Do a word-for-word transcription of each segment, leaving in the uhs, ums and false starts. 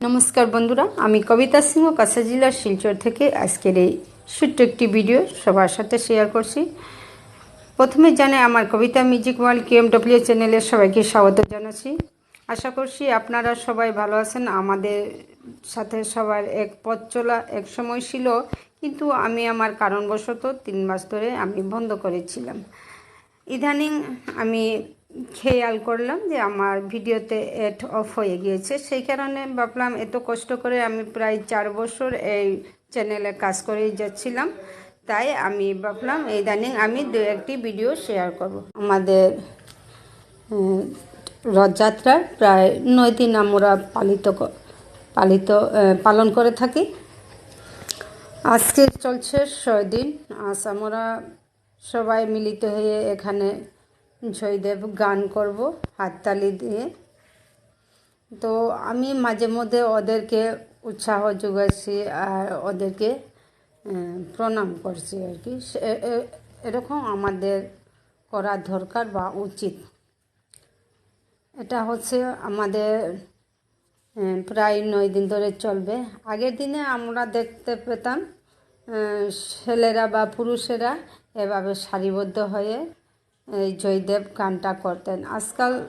নমস্কার বন্ধুরা, আমি কবিতা সিংহ, কাছাড় জেলার শিলচর থেকে আজকের এই ছোট্ট একটি ভিডিও সবার সাথে শেয়ার করছি। প্রথমে জানাই আমার কবিতা মিউজিক ওয়ার্ল্ড কিউএমডব্লিউ চ্যানেলে সবাইকে স্বাগত জানাচ্ছি। আশা করছি আপনারা সবাই ভালো আছেন। আমাদের সাথে সবার এক পথ চলা এক সময় ছিল, কিন্তু আমি আমার কারণবশত তিন মাস ধরে আমি বন্ধ করেছিলাম। ইদানিং আমি খেয়াল করলাম যে আমার ভিডিওতে অ্যাড অফ হয়ে গিয়েছে, সেই কারণে ভাবলাম এত কষ্ট করে আমি প্রায় চার বছর এই চ্যানেলে কাজ করে যাচ্ছিলাম, তাই আমি ভাবলাম ইদানিং আমি দু একটি ভিডিও শেয়ার করব। আমাদের উম, রথযাত্রার প্রায় নয় দিন আমরা পালিত ক- পালিত আহ, পালন করে থাকি। আজকে চলছে ছয় দিন। আজ আমরা সবাই মিলিত হয়ে এখানে জয়দেব গান করব হাততালি দিয়ে। তো আমি মাঝে মধ্যে ওদেরকে উৎসাহ যোগাচ্ছি আর ওদেরকে আহ, প্রণাম করছি আর কি। সে- এ- এ- এরকম আমাদের করা দরকার বা উচিত। এটা হচ্ছে আমাদের, আহ, প্রায় নয় দিন ধরে চলবে। আগের দিনে আমরা দেখতে পেতাম, আহ, ছেলেরা বা পুরুষেরা এভাবে সারিবদ্ধ হয়ে এই জয়দেব গানটা করতেন। আজকাল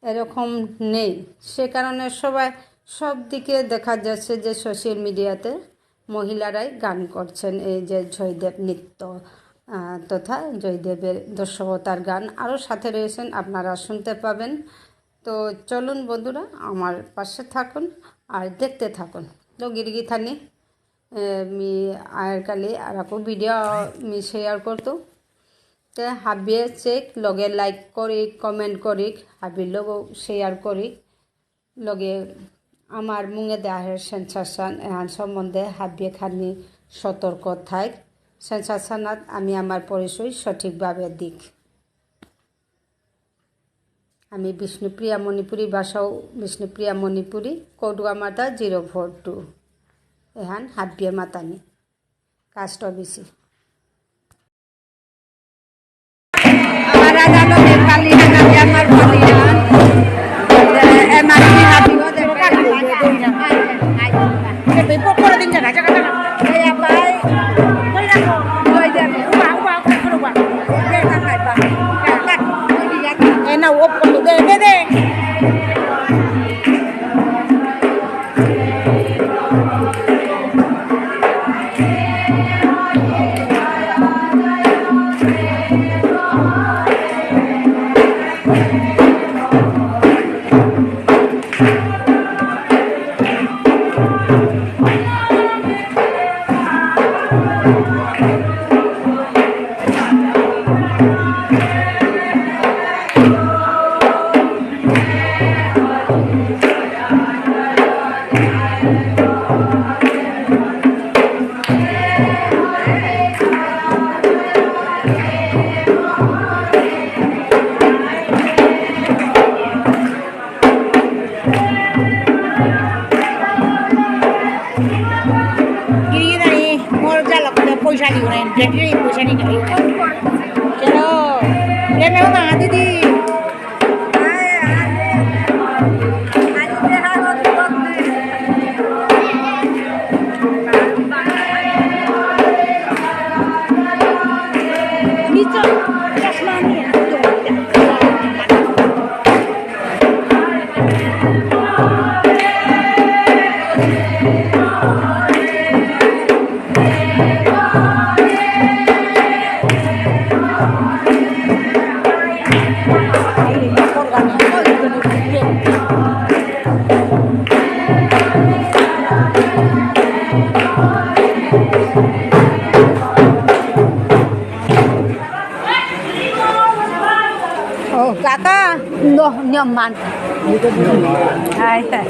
এরকম নেই, সে কারণে সবাই সব দিকে দেখা যাচ্ছে যে সোশ্যাল মিডিয়াতে মহিলারাই গান করছেন এই যে জয়দেব নৃত্য, আহ, তথা জয়দেবের দশাবতার গান। আরও সাথে রয়েছেন, আপনারা শুনতে পাবেন। তো চলুন বন্ধুরা, আমার পাশে থাকুন আর দেখতে থাকুন। তো গিরিগিথানি, এ, মি আয়ার কালি আর আকো ভিডিও মি শেয়ার করতো। তে হাবিয়ে চেক লগে লাইক করি, কমেন্ট করি, হাবির লগেও শেয়ার করি। লগে আমার মুঙে দেহের সেন্সেশন এহান সম্বন্ধে হাবিয়ে খানি সতর্ক থাক। সেন্সেশনাত আমি আমার পরিচয় সঠিকভাবে দিক। আমি বিষ্ণুপ্রিয়া মণিপুরী ভাষাও, বিষ্ণুপ্রিয়া মণিপুরী, কৌডুয়া মাতা জিরো ফোর টু। এহান হাবিয়ে মাতানি। Caste OBC. আমার রাজা লোকের পালি, রাজা আমার পালি, এমআরপি হাবিও দেখে। গিরি নাই, মোর জালকতে পয়সা দিও না, ব্যাটারি পয়সা নিয়ে যাই। চলো, রে মেও মা দিদি। Oh, kaka, no, nyaman. Hai.